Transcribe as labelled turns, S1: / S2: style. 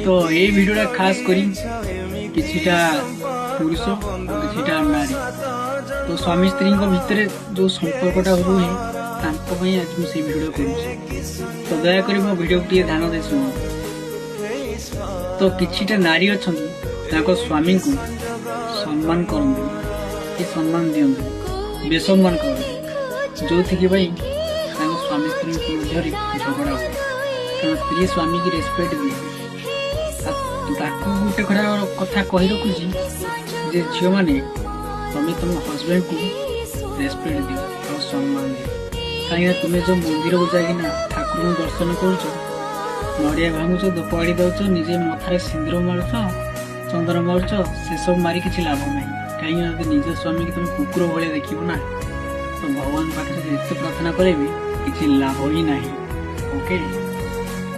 S1: ତ ଏଇ ଭିଡ଼ିଓଟା ଖାସ କରି କିଛିଟା ପୁରୁଷ ଆଉ କିଛିଟା ନାରୀ, ତ ସ୍ୱାମୀ ସ୍ତ୍ରୀଙ୍କ ଭିତରେ ଯୋଉ ସମ୍ପର୍କଟା ରୁହେ, ତାଙ୍କ ପାଇଁ ଆଜି ମୁଁ ସେଇ ଭିଡ଼ିଓଟା କରୁଛି। ତ ଦୟାକରି ମୋ ଭିଡ଼ିଓକୁ ଟିକେ ଧ୍ୟାନ ଦେଇ ଶୁଣନ୍ତୁ। ତ କିଛିଟା ନାରୀ ଅଛନ୍ତି, ତାଙ୍କ ସ୍ୱାମୀଙ୍କୁ ସମ୍ମାନ କରନ୍ତି କି ସମ୍ମାନ ଦିଅନ୍ତି, ବେସମ୍ମାନ କରନ୍ତି, ଯୋଉଥିକି ପାଇଁ ତାଙ୍କ ସ୍ୱାମୀ ସ୍ତ୍ରୀଙ୍କ ମଧ୍ୟରେ ଝଗଡ଼ା ହୁଏ। କାରଣ ସ୍ତ୍ରୀ ସ୍ୱାମୀକି ରେସପେକ୍ଟ ଦିଏ। ଆଉ ତାକୁ ଗୋଟେ କଥା କହି ରଖୁଛି ଯେ ଝିଅମାନେ, ତମେ ତମ ହଜବେଣ୍ଡକୁ ରେସପେକ୍ଟ ଦିଅ ଆଉ ସମ୍ମାନ ଦିଅ। କାହିଁକିନା ତୁମେ ଯୋଉ ମନ୍ଦିରକୁ ଯାଇକିନା ଠାକୁରଙ୍କୁ ଦର୍ଶନ କରୁଛ, ନଡ଼ିଆ ଭାଙ୍ଗୁଛ, ଧୂପକାଠି ଦଉଛ, ନିଜେ ମଥାରେ ସିନ୍ଦୁର ମାରୁଛ, ଚନ୍ଦନ ମାରୁଛ, ସେସବୁ ମାରି କିଛି ଲାଭ ନାହିଁ। କାହିଁକିନା ଯଦି ନିଜ ସ୍ୱାମୀକି ତମେ କୁକୁର ଭଳିଆ ଦେଖିବ ନା, ତ ଭଗବାନ ପାଖରେ ଯେତେ ପ୍ରାର୍ଥନା କଲେ ବି କିଛି ଲାଭ ହିଁ ନାହିଁ। ଓକେ।